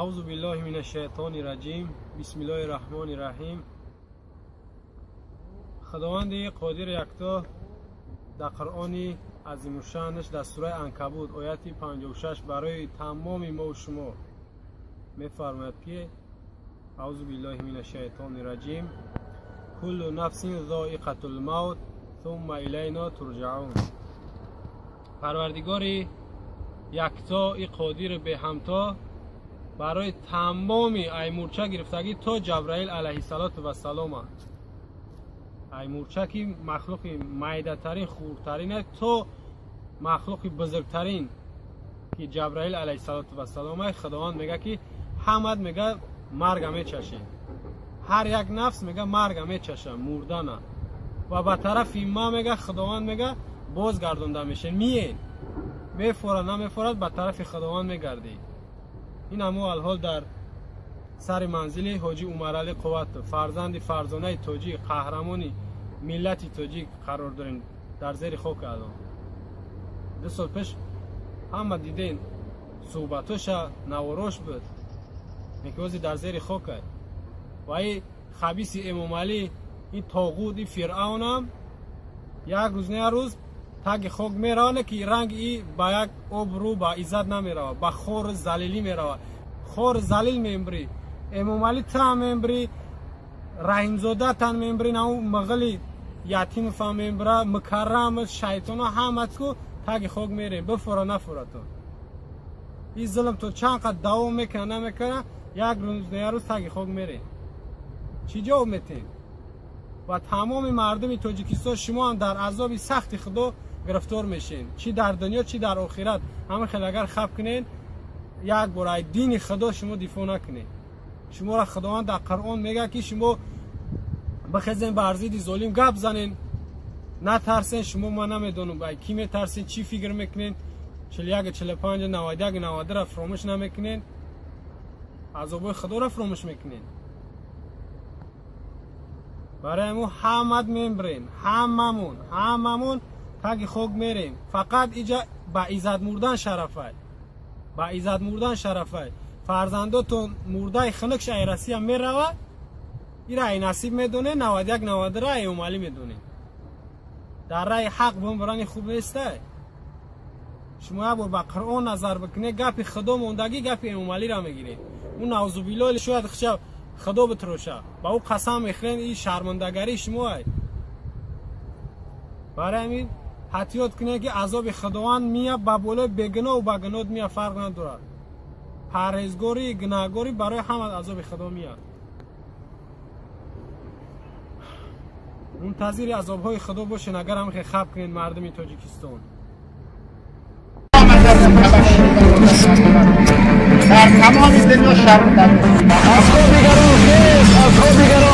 Аузу биллаҳи минаш шайтони раҷим. Бисмиллаҳи раҳмони раҳим. Худованди қодир якто дар Қуръони азимушшаънаш дар сураи Анкабут ояти 56 барои тамоми мо шумо мефармояд ки аузу биллаҳи минаш шайтони раҷим куллу нафсин зоиқатул мавт сумма илайно турҷаун. Парвардигори якто и қодири беҳамто барои тамоми аймурча гирифтагӣ то Ҷабраил алайҳиссалоту вассалома, аймурча ки махлуқи майдатарин хурдтарин то махлуқи бузургтарин ки Ҷабраил алайҳиссалоту вассалома, Худованд мега ки ҳамат мега марга мечашед. Ҳар як нафс мега марга мечаша, мурдана. Ва ба тарафи ма мега Худованд мега бозгардонда мешед. Миен мефорад намефорад ба тарафи Худованд мегардӣ. Ин ҳамо алҳол дар сари манзили ҳоҷи Умаралӣ Қувватов, фарзанди фарзонаи тоҷик, қаҳрамони миллати тоҷик қарор дорем дар зери хок. Алон 2 сол пеш ҳама диден суҳбатоша наворош буд, лекин дар зери хок ай. Ва и хабиси Эмомалӣ, ин тоғут, и Фиръавнам як рӯз не як рӯз таги хок меравад, ки ранги и ба як обрӯ ба иззат намеравад, ба хор залилӣ меравад. Хор залил мембрӣ, Эмомалӣ та мембрӣ, Раҳимзода тан мембрӣ, нау мағли Ятимов мембра, Мукаррам, шайтона ҳаматку таги хок мерем, бифора нафора то. Ин зулм то чанд қад давом мекунад намекунад, як рӯз не як рӯз таги хок мерем. Чӣ ҷавоб метем? Ва тамоми мардуми Тоҷикистон шумо ҳам дар азоби сахти Худо гирифтор мешед, чӣ дар дунё чӣ дар охират. Ҳама хел агар хаб кунед, як бор ай дини Худо шумо дифоъ накунед. Шуморо Худованд дар Қуръон мегӯяд ки шумо бихезен бар зидди золим гап занен, натарсен. Шумо ман намедонам ай кӣ метарсен, чӣ фикр мекунен, 41 45 91 92 фаромӯш намекунен, азобҳои Худоро фаромӯш мекунен. Барои мо ҳамат мембрем, ҳамамон ҳамамон таги хок мерем. Фақат иҷа ба иззат мурдан шарафай, ба иззат мурдан шарафай. Фарзандотон мурдаи хунукш ай Россия меравад, ира ай насиб медонед, 91 92 ай Эмомалӣ медонед. Дар раи ҳақ бомбарани хуб нестай. Шумо як бор ба Қуръон назар бикунед, гапи Худо мондагӣ гапи Эмомалиро мегиред. Ӯ наузубиллоҳ шояд хиша Худо битроша, ба ӯ қасам мехӯрен, ин шармандагарии шумо ай. Барои ҳамин ҳатиёт кунед ки азоби Худованд мия ба болои бегуноҳу ба гуноҳ мия, фарқ надорад. Парҳезгорӣ гунаҳгорӣ барои ҳама азоби Худо мия. Мунтазири азобҳои Худо бошед агар ҳам хе хаб кунед мардуми Тоҷикистон. Дар тамоми дунё шарм. Аз хоб дигарон хез, аз хоб дигарон.